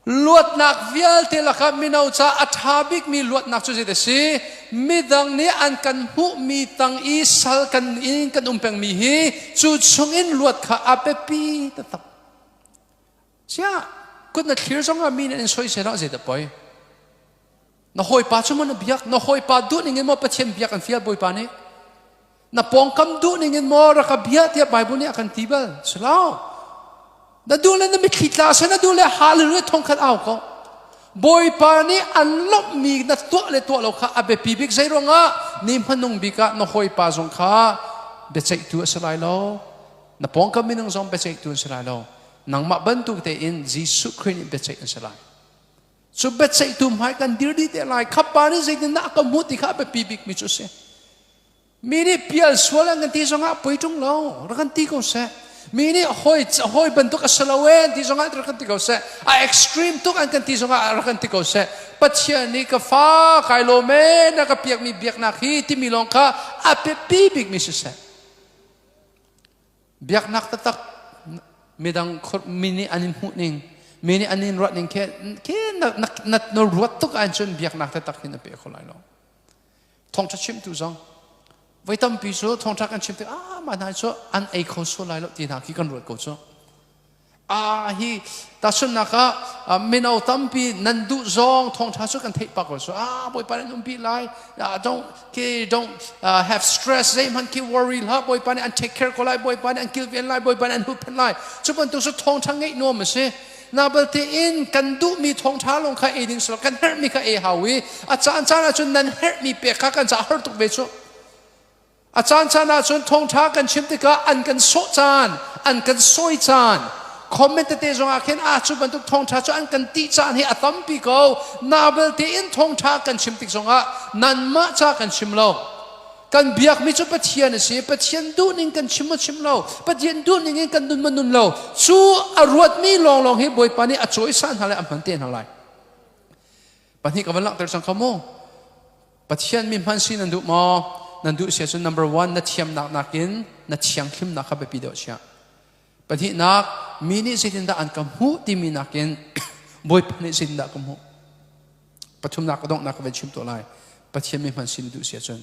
Luatnak vialte lakah mino ca a ṭha bikmi luatnak cu zei a si? Midang nih an kan hmuhmi tang i sal kan in kan um pengmi hi cu chungin luat kha a biapi taktak. Siah, kut na thlir zongah mi nih an soisel ah zeidah poi? Na hawipa cu maw na biak? Na hawipa duh ning in maw Pathian biak an fial Bawipa nih? Na pawngkam duh ning in maw rak ka bia tiah Bible nih a kan ti bal? Si lo. Na duh le na mitthli tla seh, na duh le hallelujah thongkhat au ko. Bawipa nih an lawmhmi na tuah le tuah lo kha a biapi bik zei ruangah ni hmanung bik ah na hawipa zong kha biaceihtu a si lai lo. Na pawngkam minung zong biaceihtu an si lai lo. Nangmah bantuk tein Jesuh Khrih nih biaceih an si lai. Cu biaceihtu hmai kan dir dih te lai. Khapa nih zeitindah a ka hmuh ti kha a biapi bikmi cu a si. Mi nih pial sual an kan ti zongah poi ṭung lo, rak kan ti ko seh. Mi nih hawi hawi bantuk a si lo e an ti zongah rak kan ti ko seh. A extreme tuk an kan ti zongah rak kan ti ko seh. Pathian nih ka fa kai lawm e na ka piakmi biaknak hi timi lawng kha a biapi bikmi si seh. Biaknak taktak midang mi nih an in hmuh ning mi nih an in ruat ning khi khi na na na ruat tuk ahcun biaknak taktak hin na pe kho lai lo. Thawngṭha chimtu zong voi tampi cu thawngṭha kan chim tik ah mah hna cu an ei kho sual lai lo ti hna khi kan ruat ko cu. A hi tahchunhnak ah mino tampi nan duh zong thawngṭha cu kan theih pak ko so ah Bawipa nih an umpi lai, don't ke don't have stress, zeihmanh khi worry hlah, Bawipa nih an take care ko lai, Bawipa nih an kilven lai, Bawipa nih an huhphenh lai. Cu bantuk cu thawngṭha ngeih nuam a si. Na balte in kan duhmi thawngṭha lawng kha ei ding si lo, kan herhmi kha ei hau i a caan caan ahcun nan herhmi pek kha kan caah har tuk ve cu. A caancaan ahcun thawngṭha kan chim tikah an kan sawh caan, an kan sawi caan, comment tete zongah khin ah cu bantuk thawngṭha cu an kan ti caan hi a tampi ko. Na belte in thawngṭha kan chim tik zongah nanmah ca kan chim lo. Kan biakmi cu Pathian a si. Pathian duhning kan chim maw chim lo. Pathian duhning in kan nun maw nun lo. Cu a ruatmi lawnglawng hi Bawipa nih a cawisan hna lai, a hman te hna lai. Pahnih ka van langhter cang kha mu. Pathian mi hman si nan duh maw? Nan duh si ahcun number one, na thiamnak nakin na thianghlimnak kha biapi deuh chiah. Pahnihnak, mi nih zeitindah an ka hmuh timi nakin Bawipa nih zeitindah ka hmuh. Pathumnak ka donghnak ka van chim tuah lai. Pathian mi hman si na duh si ahcun.